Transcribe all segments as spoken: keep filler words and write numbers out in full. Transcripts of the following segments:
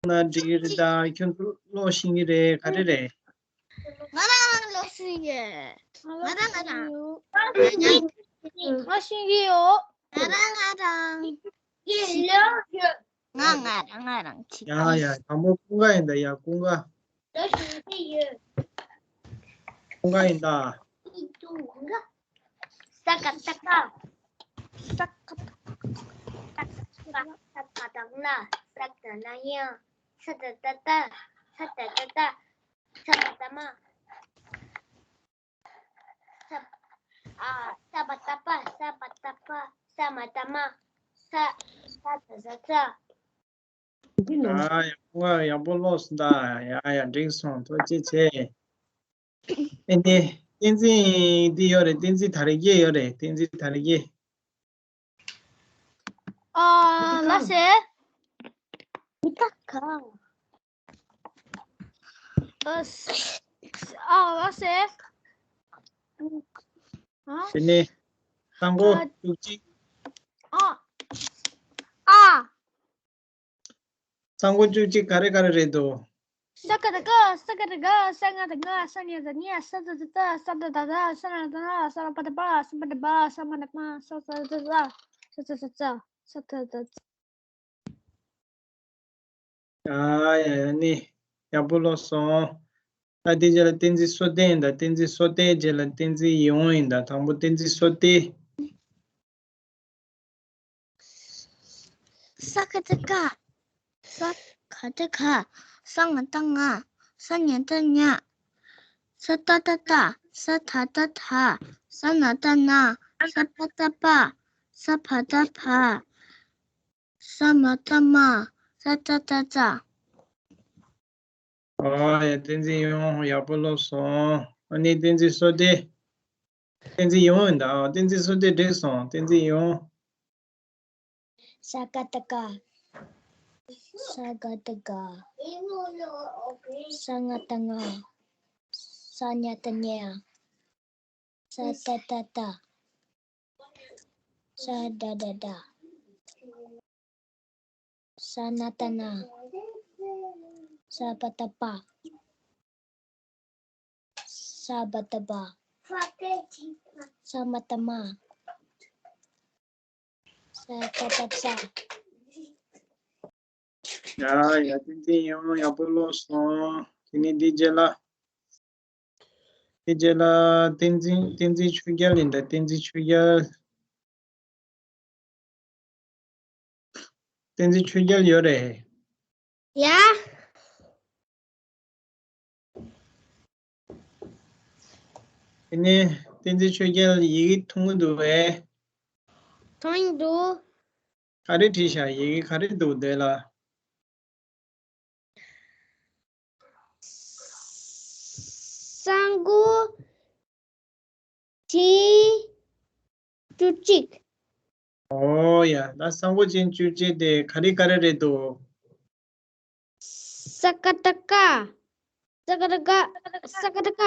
ན་འགྲིག་གི་རེད། ད་ཁྱོད་ཚོ་ཀློག་ཤེས་ཀྱི་རེད། ག་རེ་རེད། ང་རང་ཀློག་ཤེས་ཀྱི། ང་རང་ང་རང་། ང་ཤེས་ཀྱི་ཡོད། ང་རང་ང་རང་། ང་ང་རང་ང་རང་། ཡ་ཡ། དང་པོ་ཀུན་དགའ་ཡིན་ད། ཡ། ཀུན་དགའ། ཀུན་དགའ་ཡིན་ད། ས་ཀ་ཏ་ཀ། ས་ཀ་ཏ་ཀ། ས་ཀ་ཏ་ན། ས་ཀ་ན་ཡ། ས་ཏ་ཏ་ཏ། ས་ཏ་ཏ་ཏ། ས་མ་ཏ་མ། ས། ཨ། ས་པ་ཏ་པ། ས་པ་ཏ་པ། ས་མ་ཏ་མ། ས། ས་ཏ་ས་ས། ཨ། ཡག་པོ། ཡག་པོ་ཀློག་སོང་ད། ཡ་ཡ། འགྲིག་སོང་། ཐུགས་རྗེ་ཆེ། ཨེ་ནི། བསྟན་འཛིན་འདི་ཡོད་རེད། བསྟན་འཛིན་དར་རྒྱས་ཡོད་རེད། བསྟན་འཛིན་དར་རྒྱས། ཨ། ལགས་སེ། མི་ཀ་ཁ། ཨ། ཨ། ལགས་སེ། ཨ། དེ་ནས་ས་མགོ་ཨ། བཅུ་གཅིག། ཨ། ཨ། ས་མགོ་བཅུ་གཅིག་ག་རེ་ག་རེ་རེད་འདུག། ས་ཀ་ཏ་ཀ། ས་ཀ་ཏ་ག། ས་ང་ཏ་ང་། ས་ཉ་ཏ་ཉ། ས་ཏ་ཏ་ཏ། ས་ཏ་ཏ་ཏ། ས་ན་ཏ་ན། ས་ར་པ་ཏ་པ། ས་པ་ཏ་པ། ས་མ་ཏ་མ། ས་ས་ཏ་ཏ། ས་ས་ས་ས། ས་ཏ་ཏ་ཏ། ཨ་ཡ་ཡ། ནི་ཡག་པོ་ཀློག་སོང་། ད་དེ་རྗེས་ལ་བསྟན་འཛིན་བསོད་བདེ་ཡིན་ད། བསྟན་འཛིན་བསོད་བདེ་རྗེས་ལ་བསྟན་འཛིན་ཡིད་འོང་ཡིན་ད། དང་པོ་བསྟན་འཛིན་བསོད་བདེ། ས་ཀ་ཏ་ཀ། ས་ག་ཏ་ག། ས་ང་ཏ་ང་། ས་ཉ་ཏ་ཉ། ས་ཏ་ཏ་ཏ། ས་ད་ད་ད། ས་ན་ཏ་ན། ས་པ་ཏ་པ། ས་བ་ད་བ། ས་མ་ཏ་མ། ས་ཏ་ཏ་ཏ། ཨ་ཡ། བསྟན་འཛིན་ཡིད་འོང་ཡག་པོ་ཀློག་སོང་། ཨ་ནི་བསྟན་འཛིན་བསོད་བདེ། བསྟན་འཛིན་ཡིད་འོང་ཡིན་ད། བསྟན་འཛིན་བསོད་བདེ་འགྲིག་སོང་། བསྟན་འཛིན་ཡིད་འོང་། ས་ཀ་ཏ་ཀ། ས་ག་ཏ་ག། ས་ང་ཏ་ང་། ས་ཉ་ཏ་ཉ། ས་ཏ་ཏ་ཏ། ས་ད་ད་ད། ས་ན་ཏ་ན། ས་པ་ཏ་པ། ས་བ་ད་བ། ས་མ་ཏ་མ། ས་ཏ་ཏ་ས། ཡ་ཡ། བསྟན་འཛིན་ཡིད་འོང་ཡག་པོ་ཀློག་སོང་། དེ་ནས་འདི་རྗེས་ལ། དེ་རྗེས་ལ་བསྟན་འཛིན། བསྟན་འཛིན་ཆོས་རྒྱལ་ཡིན་ད། བསྟན་འཛིན་ཆོས་རྒྱལ། བསྟན་འཛིན་ཆོས་རྒྱལ་ཡོད་རེད། ཡ། དེ་ནས་བསྟན་འཛིན་ཆོས་རྒྱལ་ཡི་གེ་མཐོང་གི་འདུག་པས། མཐོང་གི་འདུག། ག་རེ་བྲིས་ཤག། ཡི་གེ་ག་རེ་འདུག་འདོད་ལ། ས་མགོ་ཅན་བཅུ་གཅིག། ཨོ་ཡ། ད་ས་མགོ་ཅན་བཅུ་གཅིག་དེ་ག་རེ་ག་རེ་རེད་འདུག། ས་ཀ་ཏ་ཀ། ས་ཀ་ཏ་ཀ། ས་ཀ་ཏ་ཀ།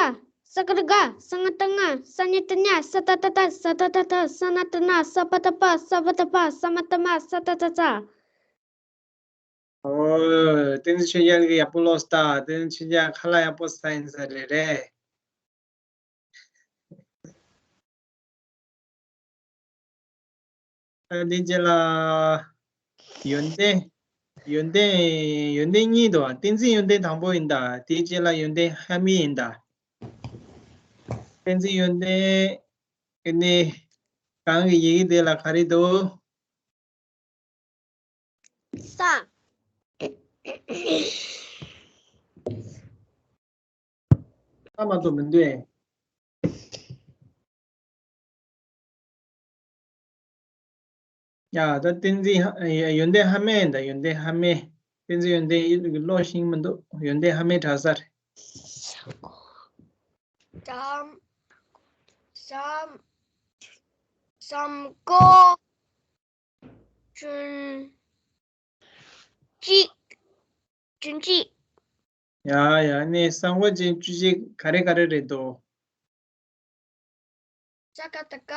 ས་ཀ་ཏ་ཀ། ས་ང་ཏ་ང་། ས་ཉ་ཏ་ཉ། ས་ཏ་ཏ་ཏ། ས་ད་ད་ད། ས་ན་ཏ་ན། ས་པ་ཏ་པ། ས་བ་ད་བ། ས་མ་ཏ་མ། ས་ཏ་ཏ་ཏ། ཨོ། བསྟན་འཛིན་ཆོས་རྒྱལ་གྱིས་ཡག་པོ་ཀློག་སོང་ད། བསྟན་འཛིན་ཆོས་རྒྱལ་ཁ་ལག་ཡག་པོ་ཟ་ཡིན་ས་རེད་རེད། ཨ། དེ་རྗེས་ལ་ཡོན་ཏན། ཡོན་ཏན། ཡོན་ཏན་གཉིས་འདུག། བསྟན་འཛིན་ཡོན་ཏན་དང་པོ་ཡིན་ད། དེ་རྗེས་ལ་ཡོན་ཏན་ལྷ་མི་ཡིན་ད། བསྟན་འཛིན་ཡོན་ཏན་ཨེ་ནི་གང་གི་ཡི་གེ་དེ་ལ་ག་རེ་འདུག། ས། ས་མ་གཏོགས་མི་འདུག་ཨེ། ཡ། ད་བསྟན་འཛིན་ཡོན་ཏན་ལྷ་མི་ཡིན་ད། ཡོན་ཏན་ལྷ་མི། བསྟན་འཛིན་ཡོན་ཏན་ཡིད་ཀློག་ཤེས་མི་འདུག། ཡོན་ཏན་ལྷ་མི་གྲྭ་སར། ས་མགོ། ས། ས་མགོ་ཅན་བཅུ་གཅིག། བཅུ་གཅིག། ཡ་ཡ། ནི་ས་མགོ་ཅན་བཅུ་གཅིག་ག་རེ་ག་རེ་རེད་དོ། ས་ཀ་ཏ་ཀ།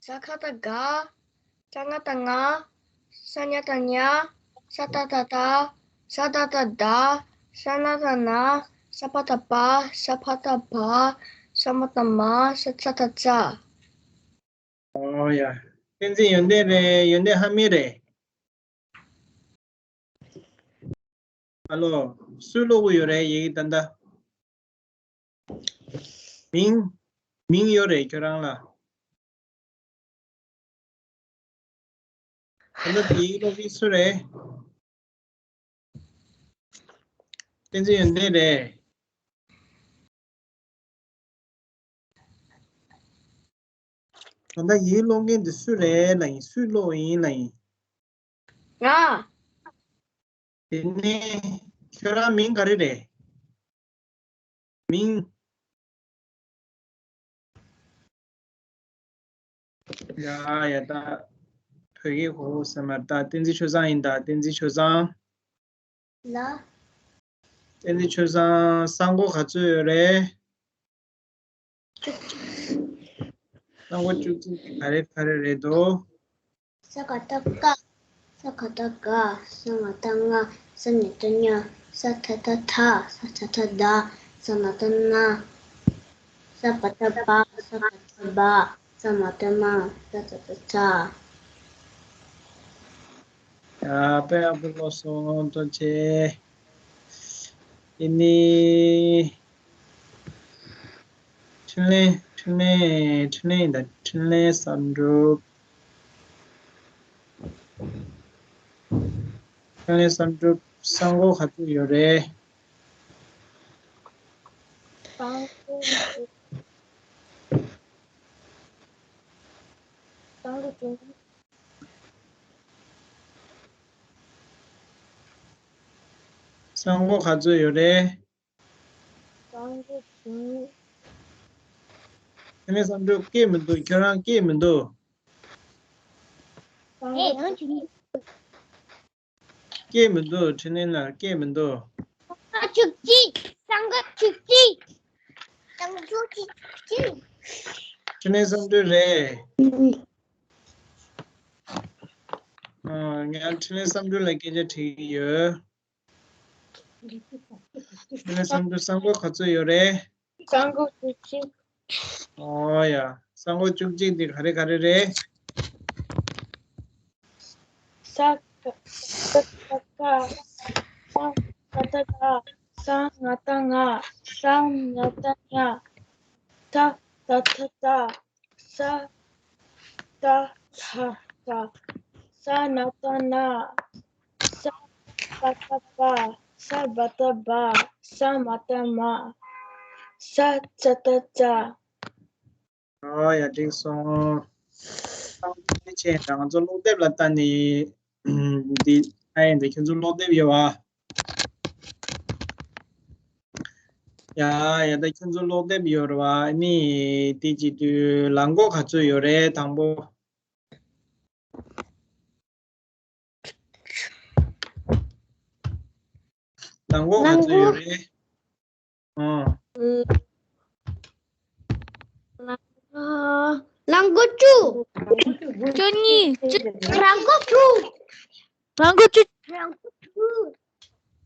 ས་ཁ་ཏ་ག། ས་ང་ཏ་ང་། ས་ཉ་ཏ་ཉ། ས་ཏ་ཏ་ཏ། ས་ཏ་བཏགས་སྡ། ས་ན་བཏགས་སྣ། ས་བ་བཏགས་སྦ། ས་བ་བཏགས་སྦ། ས་མ་བཏགས་སྨ། ས་ཙ་བཏགས་སྩ། ཨོ་ཡ། བསྟན་འཛིན་ཡོན་ཏན་རེད། ཡོན་ཏན་ཧ་མི་རེད། ཨ་ལོ། སུས་ཀློག་གི་ཡོད་རེད། ཡི་གེ་ད་ལྟ། མིང་། མིང་ཡོད་རེད་ཁྱོད་རང་ལ། ད་ལྟ་དེ་ཡིག་ཀློག་མཁན་སུ་རེད། བསྟན་འཛིན་ཡོན་ཏན་རེད། ད་ལྟ་ཡིག་ཀློག་མཁན་དེ་སུ་རེད་ལབ་ཡིན། སུས་ཀློག་ཡིན་ལབ་ཡིན། ང་། དེ་ནས་ཁྱོད་རང་མིང་ག་རེ་རེད། མིང་། ཡ་ཡ། ད་བོད་སྐད་གོ་ཟེར་མ་རེད། ད་བསྟན་འཛིན་ཆོས་བཟང་ཡིན། ད་བསྟན་འཛིན་ཆོས་བཟང་། ལ། བསྟན་འཛིན་ཆོས་བཟང་། ས་མགོ་ག་ཚོད་ཡོད་རེད། ས་མགོ་བཅུ་གཅིག་ག་རེ་ག་རེ་རེད་དོ། ས་ག་བཏགས་སྐ། ས་ག་བཏགས་སྒ། ས་ང་བཏགས་སྔ། ས་ཉ་བཏགས་སྙ། ས་ཐ་བཏགས་ཐ། ས་ཙ་བཏགས་སྩ། ས་ན་བཏགས་སྣ། ས་བ་བཏགས་སྦ། ས་བ་བཏགས་སྦ། ས་མ་བཏགས་སྨ། ས་ཙ་བཏགས་སྩ། ཡ། དཔེ་ཡག་པོ་ཀློག་སོང་། ཐུགས་རྗེ་ཆེ། ཨ་ནི། འཕྲིན་ལས། འཕྲིན་ལས། འཕྲིན་ལས་ཡིན་ད། འཕྲིན་ལས་བསམ་གྲུབ། འཕྲིན་ལས་བསམ་གྲུབ། ས་མགོ་ག་ཚོད་ཡོད་རེད། ས་མགོ། ས་མགོ་བཅུ། ས་མགོ་ག་ཚོད་ཡོད་རེད། ས་མགོ་བཅུ་གཉིས། འཕྲིན་ལས་བསམ་གྲུབ་སྐད་མི་འདུག་ཁྱོད་རང་སྐད་མི་འདུག་ས་མགོ་བཅུ་གཉིས། སྐད་མི་འདུག་འཕྲིན་ལས་ལགས། སྐད་མི་འདུག་ས་མགོ་བཅུ་གཅིག་ས་མགོ་བཅུ་གཅིག་ས་མགོ་བཅུ་གཅིག་འཕྲིན་ལས་བསམ་གྲུབ་རེད། ཨ། ངས་འཕྲིན་ལས་བསམ་གྲུབ་ལ་སྐད་ཆ་དྲིས་ཀྱི་ཡོད། འཕྲིན་ལས་བསམ་གྲུབ། ས་མགོ་ག་ཚོད་ཡོད་རེད། ས་མགོ་བཅུ་གཅིག་ཨོ་ཡ། ས་མགོ་བཅུ་གཅིག་འདི་ག་རེ་ག་རེ་རེད། ས་ག་ས་ག་སྐ། ས་བ་བཏགས་སྦ། ས་ང་བཏགས་སྔ། ས་ཉ་བཏགས་སྙ། ཐ་ད་བཏགས་ཐ། ས་ཏ་ཐ་ཏ། ས་ན་བཏགས་སྣ། ས་བ་བཏགས་སྦ། ས་བ་བཏགས་སྦ། ས་མ་བཏགས་སྨ། ས་ཙ་བཏགས་སྩ། ཨོ་ཡ། འགྲིག་སོང་། ཐུགས་རྗེ་ཆེ། ད་ང་ཚོ་ཀློག་དེབ་ལ་ལྟ་ནས། འདི་ཨ་ཡིན་ད། ཁྱོད་ཚོ་ཀློག་དེབ་ཡོད་པ། ཡ་ཡ། ད་ཁྱོད་ཚོ་ཀློག་དེབ་ཡོད་རེད་པ། ཨ་ནི་དེ་བྱེད་དུས་ལག་མགོ་ག་ཚོད་ཡོད་རེད། དང་པོ། ལག་མགོ་ག་ཚོད་ཡོད་རེད། ཨང་། ལག་མགོ་བཅུ། བཅུ་གཉིས། བཅུ། ལག་མགོ་བཅུ། ལག་མགོ་བཅུ། ལག་མགོ་བཅུ།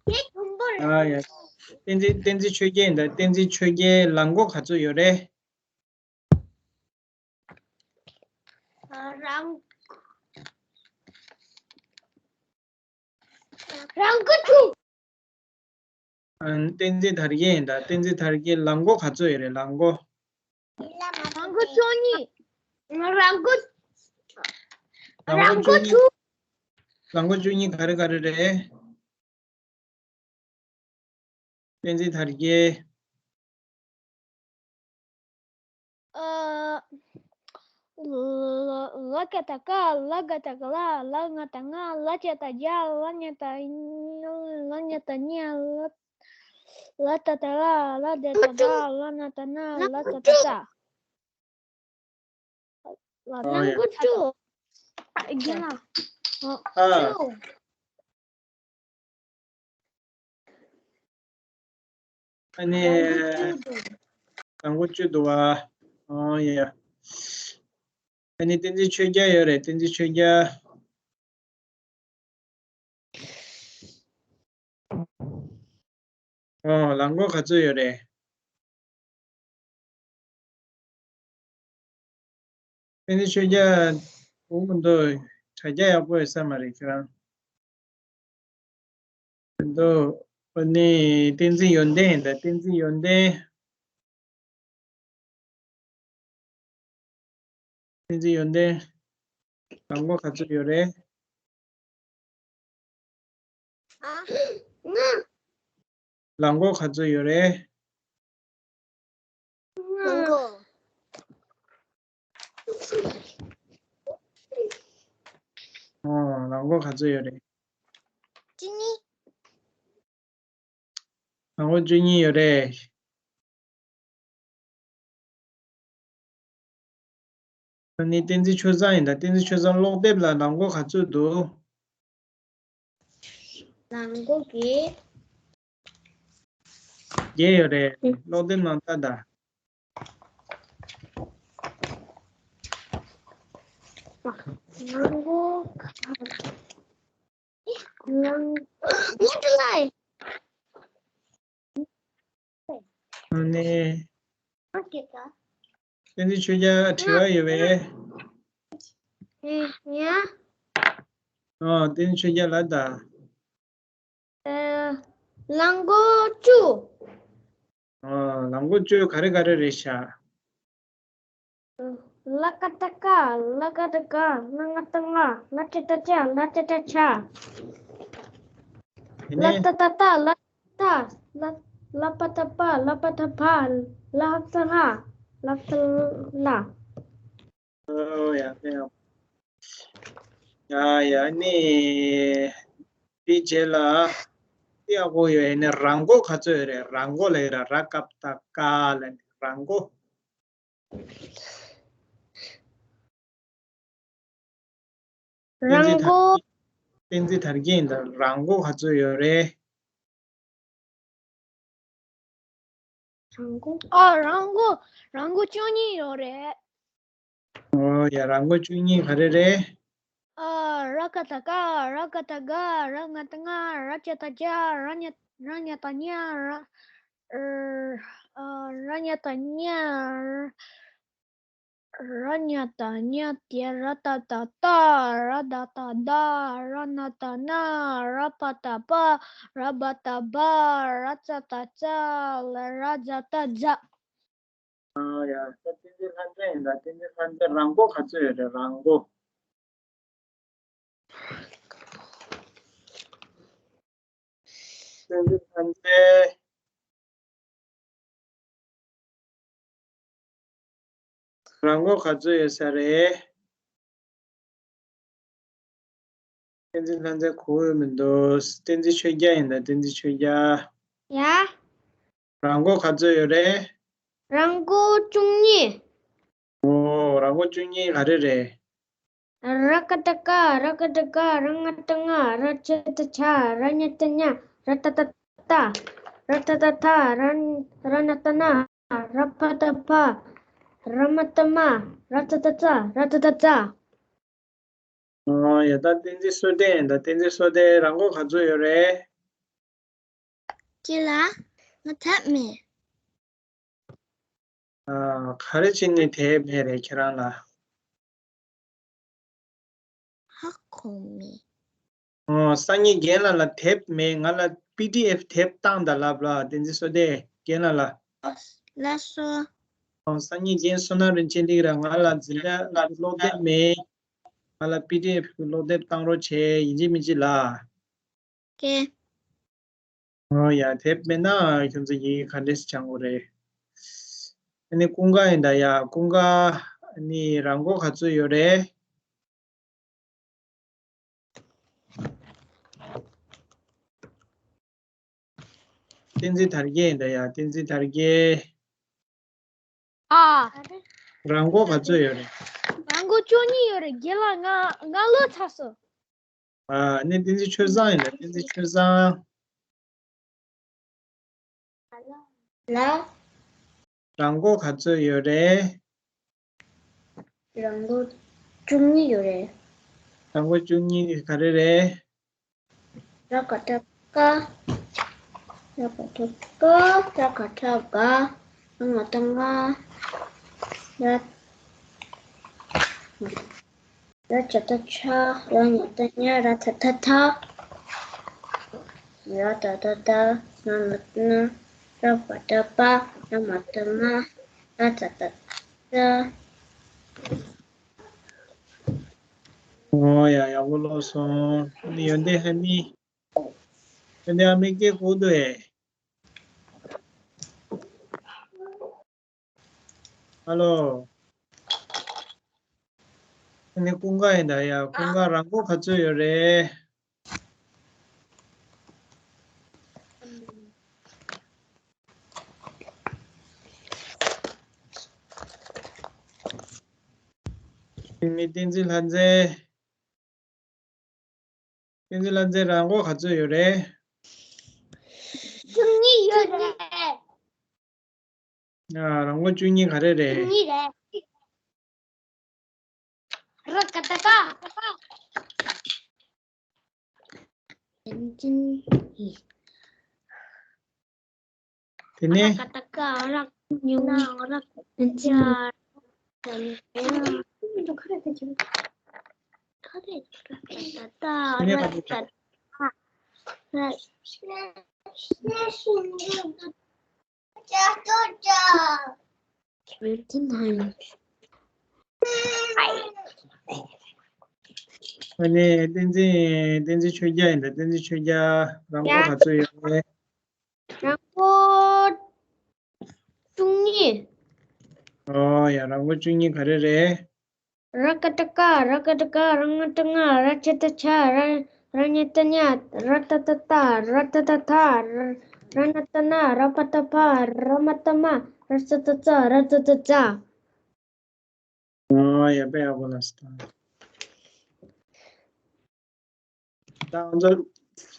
དེ་དུམ་བུར། ཨ་ཡ། བསྟན་འཛིན། བསྟན་འཛིན་ཆོས་རྒྱལ་ཡིན་ད། བསྟན་འཛིན་ཆོས་རྒྱལ་ལག་མགོ་ག་ཚོད་ཡོད་རེད། རང་། རང་གི་ཆུ། ཨ། བསྟན་འཛིན་དར་རྒྱས་ཡིན་ད། བསྟན་འཛིན་དར་རྒྱས་ལག་མགོ་ག་ཚོད་ཡོད་རེད། ལག་མགོ། རང་གི་བཅུ་གཉིས། རང་གི། རང་གི་བཅུ་གཉིས། རང་གི་བཅུ་གཉིས་ག་རེ་ག་རེ་རེད། བསྟན་འཛིན་དར་རྒྱས། ཨ། ལ་ལ་ག་བཏགས་སྐ། ལ་ག་བཏགས་སྒ། ལ་ང་བཏགས་སྔ། ལ་ཅ་བཏགས་ལྕ། ལ་ཉ་བཏགས་ལ་ཉ་བཏགས་སྙ། ལ་ལ་ཏ་བཏགས་ལ། ལ་ད་བཏགས་ལྡ། ལ་ན་བཏགས་ལྡ། ལ་ཙ་བཏགས་ལྩ། ལ། ཨོ་ཡ། ལག་མགོ་བཅུ། རྒན་ལགས། ཨ། བཅུ། ཨ་ནི། ལག་མགོ་བཅུ་འདུག་པ། ཨོ་ཡ། ཨ་ནི་བསྟན་འཛིན་ཆོས་རྒྱལ་ཡོད་རེད། བསྟན་འཛིན་ཆོས་རྒྱལ། ཨོ། ལག་མགོ་ག་ཚོད་ཡོད་རེད། བསྟན་འཛིན་ཆོས་རྒྱལ་འུ་མི་འདུག་དྲ་རྒྱ་ཡག་པོ་ཡོད་ས་མ་རེད་ཁྱེད་རང་། མི་འདུག་ཨ་ནི་བསྟན་འཛིན་ཡོན་ཏན་ཡིན་ད། བསྟན་འཛིན་ཡོན་ཏན། བསྟན་འཛིན་ཡོན་ཏན། ལག་མགོ་ག་ཚོད་ཡོད་རེད། ཨ། ང་། ལག་མགོ་ག་ཚོད་ཡོད་རེད། ལག་མགོ། ཨོ། ལག་མགོ་ག་ཚོད་ཡོད་རེད། བཅུ་གཉིས། ལག་མགོ་བཅུ་གཉིས་ཡོད་རེད། ཨ་ནི་བསྟན་འཛིན་ཆོས་བཟང་ཡིན་ད། བསྟན་འཛིན་ཆོས་བཟང་ཀློག་དེབ་ལ་ལག་མགོ་ག་ཚོད་འདུག་ལག་མགོ་གི། བརྒྱད་ཡོད་རེད། ཀློག་དེབ་ནང་ལྟ་ད། ལག་མགོ་ག། ལག་མགོ་ལ། ཨ་ནི། ཨ་ཀེ་ཀ་བསྟན་འཛིན་ཆོས་རྒྱལ་དྲི་བ་ཡོད་པས། ཨེ་ཡ། ཨ། བསྟན་འཛིན་ཆོས་རྒྱལ་ལ་ད། ཨ། ལག་མགོ་བཅུ། ཨ། ལག་མགོ་བཅུ་ག་རེ་ག་རེ་རེད་ཤག་ལ་ཀ་ཏ་ཀ། ལ་ཀ་ཏ་ག། ལ་ང་ཏ་ང་། ལ་ཅ་ཏ་ཅ། ལ་ཅ་ཏ་ཅ། ཡིན་ལ་ནི། ཏ་ཏ་ཏ། ལ་ཏ། ལ། ལ་པ་ཏ་པ། ལ་པ་ཏ་བ། ལ་ཧ་ཙ་ལྷ། ལ་ཏ་ལ། ཨོ་ཡ་ཡ། ཡ་ཡ་ནི། དེའི་རྗེས་ལ། དེ་ཡག་པོ་ཡོད་ནི། ར་མགོ་ག་ཚོད་ཡོད་རེད། ར་མགོ་ལ་ཡོད་ར། ར་ཀ་པ་ཏ་ཀ་ལ་ནི་ར་མགོ། ར་བསྟན་འཛིན་དར་མགོ། རྒྱས། བསྟན་འཛིན་དར་རྒྱས་ཡིན་ད། ར་མགོ་ག་ཚོད་ཡོད་རེད། ར་མགོ། ཨ། ར་མགོ། ར་མགོ་བཅུ་གཉིས་ཡོད་རེད། ཨོ་ཡ། ར་མགོ་བཅུ་གཉིས་ག་རེ་རེད། ཨ། ར་ཀ་ཏ་ཀ། ར་ཀ་ཏ་ག། ར་ང་ཏ་ང་། ར་ཅ་ཏ་ཅ། ར་ཉ། ར་ཉ་ཏ་ཉ། ར། ཨ། ར་ཉ་ཏ་ཉ། ར་ཉ་ཏ་ཉ་ཏེ། ར་ཏ་ཏ་ཏ། ར་ད་ཏ་ད། ར་ན་ཏ་ན། ར་པ་ཏ་པ། ར་བ་ཏ་བ། ར་ཙ་ཏ་ཙ། ར་ཛ་ཏ་ཛ། ཨ་ཡ། ད་བསྟན་འཛིན་ལྷ་མཛེས་ཡིན་ད། བསྟན་འཛིན་ལྷ་མཛེས་ར་མགོ་ག་ཚོད་ཡོད་རེད། ར་མགོ། བསྟན་འཛིན་ལྷ་མཛེས། ར་མགོ་ག་ཚོད་ཡོད་ས་རེད། བསྟན་འཛིན་ལྷ་མཛེས་གོ་ཡོད་མི་འདུག་བསྟན་འཛིན་ཆོས་རྒྱལ་ཡིན་ད། བསྟན་འཛིན་ཆོས་རྒྱལ། ཡ། ར་མགོ་ག་ཚོད་ཡོད་རེད། ར་མགོ་བཅུ་གཉིས། ཨོ། ར་མགོ་བཅུ་གཉིས་ག་རེ་རེད། ར་ཀ་ཏ་ཀ། ར་ཀ་ཏ་ག། ར་ང་ཏ་ང་། ར་ཅ་ཏ་ཅ། ར་ཉ་ཏ་ཉ། ར་ཏ་ཏ་ཏ། ར་ཏ་ཏ་ཏ། ར། ར་ན་ཏ་ན། ར་པ་ཏ་པ། ར་མ་ཏ་མ། ར་ཙ་ཏ་ཙ། ར་ཏ་ཏ་ཙ། ཨོ་ཡ། ད་བསྟན་འཛིན་བསོད་བདེ་ཡིན་ད། བསྟན་འཛིན་བསོད་བདེ་ར་མགོ་ག་ཚོད་ཡོད་རེད། ཁྱེད་ལ། ང་དེབ་མེད། ཨ། ག་རེ་བྱས་ནས་དེབ་མེད་རེད་ཁྱེད་རང་ལ། ཧ་གོ་མེད། ཨོ། སང་ཉིན་རྒན་ལགས་ལ་དེབ་མེད། ང་ལ་པི་ཌི་ཨེཕ་དེབ་བཏང་ད་ལབ་ལ། བསྟན་འཛིན་བསོད་བདེ་རྒན་ལགས་ལ། ལགས་སོ། ཨོ། སང་ཉིན་རྒན་བསོད་ནམས་རིན་ཆེན་ལགས་ར་ང་ལ་འཛིན་གྲྭ་ལ་ཀློག་དེབ་མེད། ང་ལ་པི་ཌི་ཨེཕ་གི་ཀློག་དེབ་བཏང་རོགས་བྱས། ཡིན་གཅིག་མིན་གཅིག་ལ། ཀེ། ཨོ་ཡ། དེབ་མེད་ན་ཁྱོད་ཚོ་ཡིན་ག་འདྲས་སྦྱང་དགོས་རེད། ཨ་ནི་ཀུན་དགའ་ཡིན་ད་ཡ། ཀུན་དགའ། ཨ་ནི་ར་མགོ་ག་ཚོད་ཡོད་རེད། བསྟན་འཛིན་དར་རྒྱས་ཡིན་ད་ཡ། བསྟན་འཛིན་དར་རྒྱས། ཨ། ར་མགོ་ག་ཚོད་ཡོད་རེད། ར་མགོ་བཅུ་གཉིས་ཡོད་རེད། རྒན་ལགས་ང་ང་བློ་ཚར་སོང་། ཨ་ནི་བསྟན་འཛིན་ཆོས་བཟང་ཡིན་ད། བསྟན་འཛིན་ཆོས་བཟང་། ལ། ར་མགོ་ག་ཚོད་ཡོད་རེད། ར་མགོ་བཅུ་གཉིས་ཡོད་རེད། ར་མགོ་བཅུ་གཉིས་ག་རེ་རེད། ར་ཀ་ཏ་ཀ། ས་ག་བཏགས་སྐ། ས་ག་བཏགས་སྒ། ང་བཏགས་ང་། ར། ར་ཇ་བཏགས་ཇ། ར་ཉ་བཏགས་ཉ། ར་ད་བཏགས་ད། ར་ད་བཏགས་ད། ན་མ་བཏགས་ན། ར་བ་བཏགས་བ། ར་མ་བཏགས་མ། ར་ད་བཏགས་ད། ཨོ་ཡ། ཡག་པོ་ཀློག་སོང་། ནི་ཡོན་ཏན་ལྷ་མི། ཡོན་ཏན་ལྷ་མི་སྐད་གོ་འདུག་ཨེ། ཧ་ལོ། ཨ་ནི་ཀུན་དགའ་ཡིན་ད་ཡ། ཀུན་དགའ་རང་མགོ་ག་ཚོད་ཡོད་རེད། ཨ་ནི་བསྟན་འཛིན་ལྷ་མཛེས། བསྟན་འཛིན་ལྷ་མཛེས་རང་མགོ་ག་ཚོད་ཡོད་རེད། བཅུ་གཉིས་ཡོད་རེད། ཨ། རང་མགོ་བཅུ་གཉིས་ག་རེ་རེད། བཅུ་གཉིས་རེད། ར་ག་བཏགས་རྐ། བསྟན་འཛིན་ཡིན། དེ་ནས། ར་ག་བཏགས་རྐ། ར་ཉུང་ན་ར་བསྟན་འཛིན་ཡིན། ཁ་རེ་ད་ད་ད་ར་ད་ད་ད། ཨ་ནི་བསྟན་འཛིན། བསྟན་འཛིན་ཆོས་རྒྱལ་ཡིན་ད། བསྟན་འཛིན་ཆོས་རྒྱལ་རང་མགོ་ག་ཚོད་ཡོད་རེད། རང་མགོ་བཅུ་གཉིས། ཨོ་ཡ། རང་མགོ་བཅུ་གཉིས་ག་རེ་རེད། ར་ག་བཏགས་རྐ། ར་ག་བཏགས་རྐ། ར་ང་བཏགས་ང་། ར་ཇ་བཏགས་ཇ། ར་ཉ་བཏགས་ཉ། ར་ད་བཏགས་ད། ར་ད་བཏགས་ད། ར་ན་བཏགས་ན། ར་བ་བཏགས་བ། ར་མ་བཏགས་མ། ར་ས་བཏགས་ས། ར་ཙ་བཏགས་ཙ། ཨོ་ཡ། དཔེ་ཡག་པོ་ལབ་སོང་། ད་ང་ཚོ་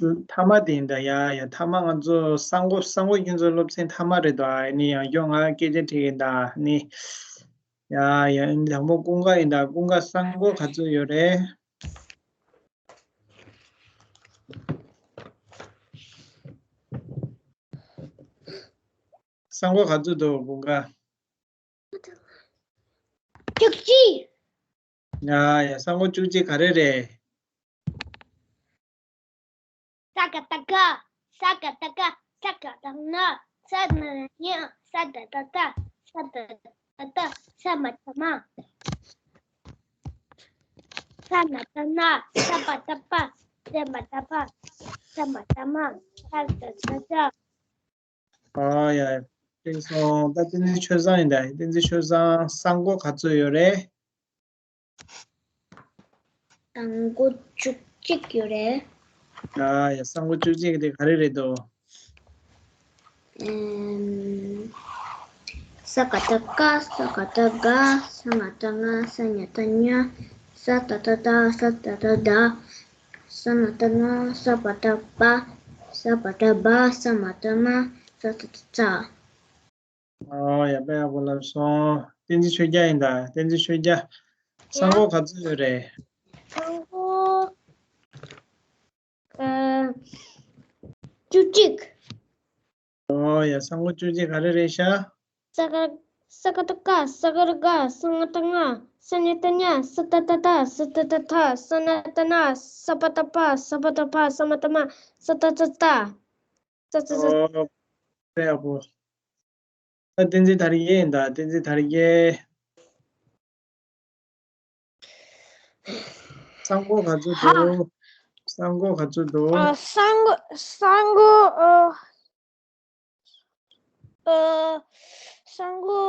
མཐའ་མ་དེ་ཡིན་ད་ཡ། ཡ་མཐའ་མ་ང་ཚོ་ས་མགོ། ས་མགོ་ཁྱོད་ཚོ་སློབ་ཚན་མཐའ་མ་རེད་དོ། ཨ་ནི་ཡང་སྐྱོ་ང་སྐད་ཆ་དྲིས་ཡིན་ད་ནི། ཡ་ཡ། དང་པོ་ཀུན་དགའ་ཡིན་ད། ཀུན་དགའ་ས་མགོ་ག་ཚོད་ཡོད་རེད། ས་མགོ་ག་ཚོད་འདུག་ཀུན་དགའ། བཅུ་གཅིག། ཡ་ཡ། ས་མགོ་བཅུ་གཅིག་ག་རེ་རེད། ས་ག་བཏགས་སྐ། ས་ག་བཏགས་སྐ། ས་ག་བཏགས་སྔ། ས་ན་བཏགས་སྔ། ས་ད་བཏགས་སྡ། ས་ད་བཏགས་སྡ། ས་མ་བཏགས་སྨ། ས་ན་བཏགས་སྣ། ས་པ་བཏགས་སྤ། ས་མ་བཏགས་སྤ། ས་མ་བཏགས་སྨ། ས་ད་བཏགས་སྡ། ཨ་ཡ། ཐེངས་སོང་། ད་བསྟན་འཛིན་ཆོས་བཟང་ཡིན་ད། བསྟན་འཛིན་ཆོས་བཟང་ས་མགོ་ག་ཚོད་ཡོད་རེད། ས་མགོ་བཅུ་གཅིག་ཡོད་རེད། ཨ་ཡ། ས་མགོ་བཅུ་གཅིག་དེ་ག་རེ་རེད་དོ། ཨེམ། ས་ག་བཏགས་སྐ། ས་ག་བཏགས་སྒ། ས་ང་བཏགས་ང་། ས་ཉ་བཏགས་ཉ། ས་ད་བཏགས་སྡ། ས་ད་བཏགས་སྡ། ས་ན་བཏགས་སྣ། ས་པ་བཏགས་སྤ། ས་པ་བཏགས་སྦ། ས་མ་བཏགས་སྨ། ས་ད་བཏགས་སྩ། ཨོ་ཡ། དཔེ་ཡག་པོ་ལབ་སོང་། བསྟན་འཛིན་ཆོས་རྒྱལ་ཡིན་ད། བསྟན་འཛིན་ཆོས་རྒྱལ། ས་མགོ་ག་ཚོད་ཡོད་རེད། ས་མགོ་ཨ་བཅུ་གཅིག། ཨོ་ཡ། ས་མགོ་བཅུ་གཅིག་ག་རེ་རེད་ཤག་ས་ག། ས་ག་བཏགས་སྐ། ས་ག་ར་སྒ། ས་ང་བཏགས་སྔ། ས་ཉ་བཏགས་ཉ། ས་ད་བཏགས་སྡ། ས་ད་བཏགས་སྡ། ས་ན་བཏགས་སྣ། ས་པ་བཏགས་སྤ། ས་པ་བཏགས་སྦ། ས་མ་བཏགས་སྨ། ས་ད་བཏགས་སྩ། ཙ་ཙ་ཙ། ཨོ། དཔེ་ཡག་པོ། ད་བསྟན་འཛིན་དར་རྒྱས་ཡིན་ད། བསྟན་འཛིན་དར་རྒྱས། ས་མགོ་ག་ཚོད་འདུག་ཧ། ས་མགོ་ག་ཚོད་འདུག་ཨ། ས་མགོ། ས་མགོ། ཨ། ཨ། ས་མགོ་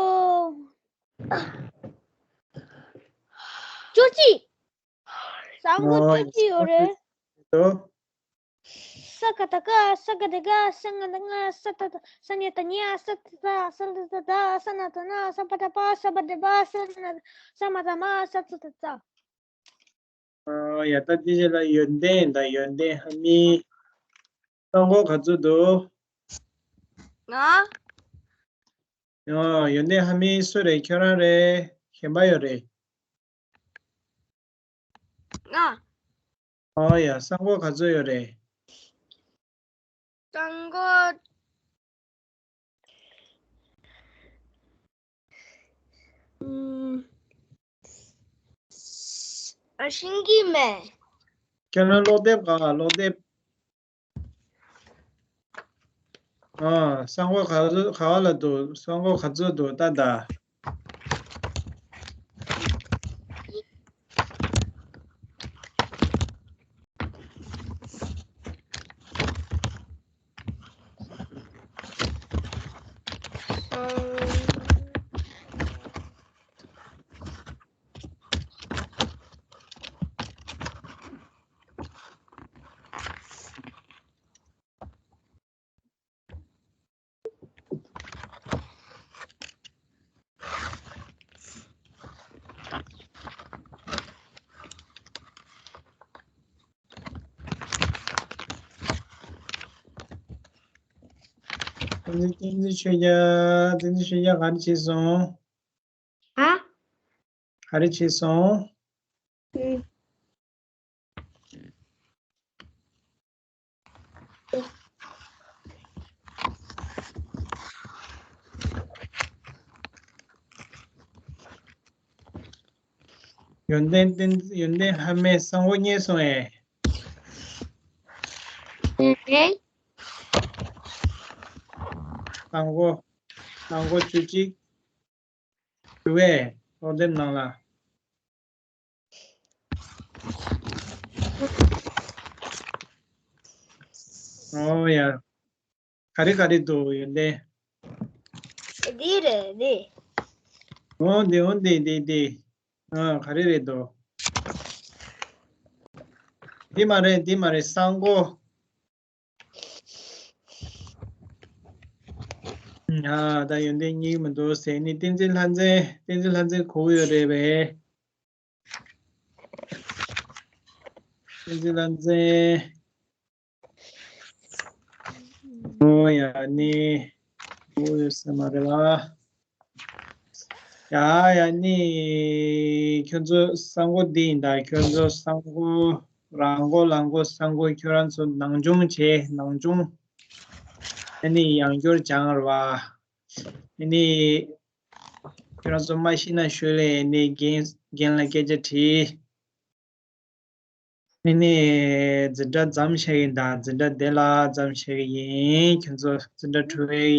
བཅུ་གཅིག་ས་མགོ་ཨོ་བཅུ་གཅིག་ཡོད་རེད། འདུག་ས་ག་བཏགས་སྐ། ས་ག་བཏགས་སྒ། ས་ང་བཏགས་སྔ། ས་ད་བཏགས། ས་ཉ་བཏགས་ཉ། ས་ད་བཏགས་སྡ། ས་ད་བཏགས་སྡ། ས་ན་བཏགས་སྣ། ས་པ་བཏགས་སྤ། ས་པ་བཏགས་སྦ། ས་ན། ས་མ་བཏགས་སྨ། ས་ཙ་བཏགས་ཙ། ཨ་ཡ། ད་དེ་རྗེས་ལ་ཡོན་ཏན་དང་། ཡོན་ཏན་ལྷ་མི། ས་མགོ་ག་ཚོད་འདུག་ང་། ཡོན་ཏན་ལྷ་མི་སུ་རེད། ཁྱོད་རང་རེད། གཞན་པ་ཡོད་རེད། ང་། ཨོ་ཡ། ས་མགོ་ག་ཚོད་ཡོད་རེད། ས་མགོ་ ཨུམ། ཨ། ཤེས་ཀྱི་མེད། ཁྱེད་རང་ཀློག་དེབ་ག་ཀློག་དེབ། ཨ། གསང་སྒོ་ག་ཚོད་ག་བ་ལ་འདུག་གསང་སྒོ་ག་ཚོད་འདུག་ལྟ་ད། བསྟན་འཛིན་ཆོས་རྒྱལ། བསྟན་འཛིན་ཆོས་རྒྱལ་ག་རེ་བྱས་སོང་། ཨ། ག་རེ་བྱས་སོང་། ཨུ། ཡོན་ཏན་བསྟན། ཡོན་ཏན་ལྷ་མོས་གསང་སྒོ་རྙེད་སོང་ངས། ཨེ། གསང་སྒོ། གསང་སྒོ་བཅུ་གཅིག་འདུག་པས་ཀློག་དེབ་ནང་ལ། ཨོ་ཡ། ག་རེ་ག་རེ་འདུག་ཡོན་ཏན། འདི་རེད་འདི། འོ་འདི་འོ་འདི་འདི་འདི། ཨ། ག་རེ་རེད་འདུག་འདི་མ་རེད་འདི་མ་རེད་གསང་སྒོ། ཨ། ད་ཡོན་ཏན་རྙེད་ཀྱི་མི་འདུག་ཟེར་ནི། བསྟན་འཛིན་ལྷ་མཛེས། བསྟན་འཛིན་ལྷ་མཛེས་གོ་གི་ཡོད་རེད་པས། བསྟན་འཛིན་ལྷ་མཛེས། ཨོ་ཡ་ནི། གོ་གི་ཡོད་ས་མ་རེད་པ། ཡ་ཡ་ནི། ཁྱོད་ཚོ་གསང་སྒོ་འདི་ཡིན་ད། ཁྱོད་ཚོ་གསང་སྒོ། རང་སྒོ་ལང་སྒོ་གསང་སྒོ། ཁྱོད་རང་ཚོ་ནང་སྦྱོང་བྱས། ནང་སྦྱོང་། ཨ་ནི་ཡང་བསྐྱར་སྦྱང་ར་བ། ཨ་ནི་ཁྱོད་རང་ཚོ་མ་ཤེས་ན་ཞུ་ལས། ཨ་ནི་རྒན་རྒན་ལ་སྐད་ཆ་དྲིས། ཨ་ནི་འཛིན་གྲྭ་མཚམས་བཞག་གི་ཡིན་ད། འཛིན་གྲྭ་དེ་ལ་མཚམས་བཞག་གི་ཡིན། ཁྱོད་ཚོ་འཛིན་གྲྭ་གྲོལ་བའི།